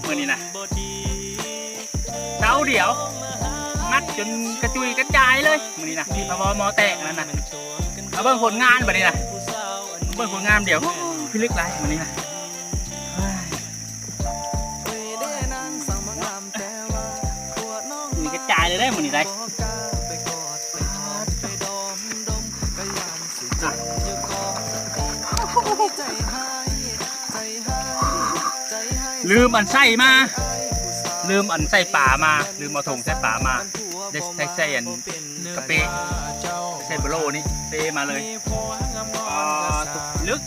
ມື້ນີ້ນະ ເສົາດຽວ ມັດຈົນກະຈຸຍກະຈາຍເລີຍມື້ນີ້ນະ ທີ່ພະວໍໝໍແຕກນັ້ນນະ. ມາເບິ່ງຜົນງານບັດນີ້ນະ ເບິ່ງຜົນງານດຽວ ພິລຶກຫຼາຍມື້ນີ້ນະ. ນີ້ກະຈາຍເລີຍເດ້ມື້ນີ້ໄດ໋. ລືມອັນໃສ່ມາ ລືມອັນໃສ່ປາມາ ລືມເອົາຖົງໃສ່ປາມາ ໄດ້ໃສ່ ໃສ່ອັນກະເປ ໃສ່ບະໂລນີ້ເປມາເລີຍ. ອ່າ ລຶກ